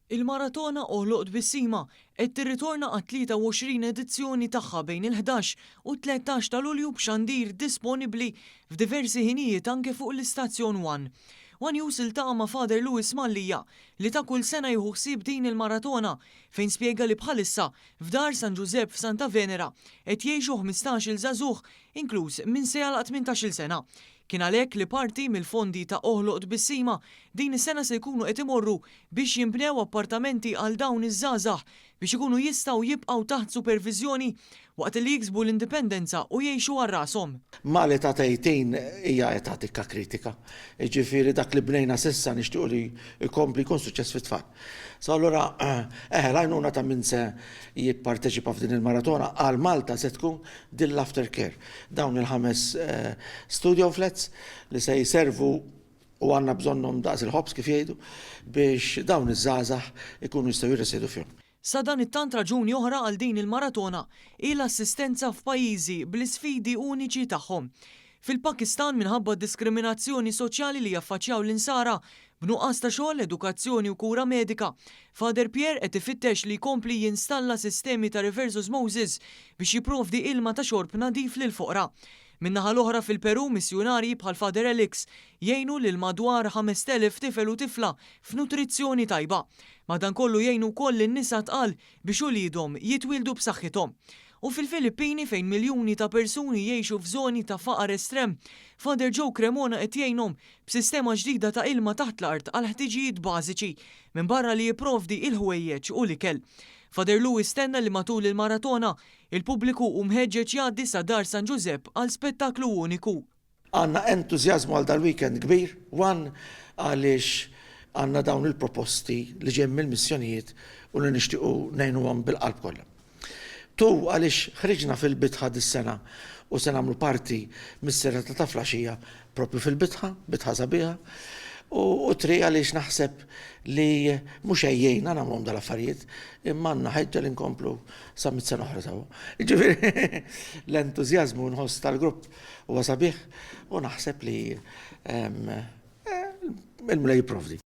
Il-Maratona Oħloq Tbissima qed tirritorna għat-23 edizzjoni tagħha bejn il-11 u t-13 ta' Lulju b'xandir disponibbli f'diversi ħinijiet anke fuq l-istazzjon One. One News iltaqa' ma' Father Louis Mallia li ta' kull sena jieħu ħsieb din il-maratona fejn spjega li bħalissa f'Dar San Ġużepp f'Santa Venera qed jgħixu 15-il żagħżugħ inkluż min se jagħlaq 18-il sena. Kien għalhekk li parti mill-fondi ta' Oħloq Tbissima din is-sena se jkunu qed imorru biex jinbnew appartamenti għal dawn iż-żgħażagħ biex ikunu jistgħu jibqgħu taħt superviżjoni waqt li jiksbu l-indipendenza u jgħixu għal rashom. Mal-età ta' 18 hija età tikka kritika. Jiġifieri dak li bnejna s'issa nixtiequ li jkompli jkun suċċess fit-tfal. So allura eħe l-għajnuna ta' min se jipparteċipa f'din il-maratona għal Malta se tkun din l-aftercare. Dawn il-ħames studio flats li se jservu u għandna bżonnhom daqs il-ħobż kif jgħidu biex dawn iż-żgħażagħ ikunu jistgħu jirresjedu fihom. Sadanittant raġuni oħra għal din il-maratona hi l-assistenza f'pajjiżi bl-isfidi uniċi tagħhom. Fil-Pakistan minħabba d-diskriminazzjoni soċjali li jaffaċċjaw l-Insara, b'nuqqas ta' xogħol, edukazzjoni u kura medika, Father Pierre qed ifittex li jkompli jinstalla sistemi ta' reverse osmosis biex jipprovdi ilma ta' xorb nadif lill-foqra. Min-naħa l-oħra fil-Perù missjunarji bħal Father Alex jgħinu lil madwar 5,000 tifel u tifla f'nutrizzjoni tajba. Madankollu jgħinu wkoll lin-nisa tqal biex uliedhom jitwieldu b'saħħithom. U fil-Filippini fejn miljuni ta' persuni jgħixu f'żoni ta' faqar estrem, Father Joe Cremona qed jgħinhom b'sistema ġdida ta' ilma taħt l-art għal ħtiġijiet bażiċi, minbarra li jipprovdi il-ħwejjeġ u l-ikel. Father Louis tenna li matul il-maratona, il-pubbliku hu mħeġġeġ jgħaddi sa Dar San Ġużepp għal spettaklu uniku. Għandna entużjażmu għal dal-weekend kbir, one għaliex għandna dawn il-proposti li ġejjin mill-missjonijiet u li nixtiequ ngħinuhom bil-qalb kollha. Two għaliex ħriġna fil-bitħa dis-sena u se nagħmlu parti mis-serata ta' flaxija propju fil-bitħa, bitħa sabiħa. U tri għaliex naħseb li mhux għejjejna nagħmluhom dal-affarijiet, imma għandna ħeġġa li nkomplu sa mit sena oħra sewwa. Jiġifieri l-entużjażmu nħoss tal-grupp huwa sabiħ u naħseb li il-Mulej jipprovdi.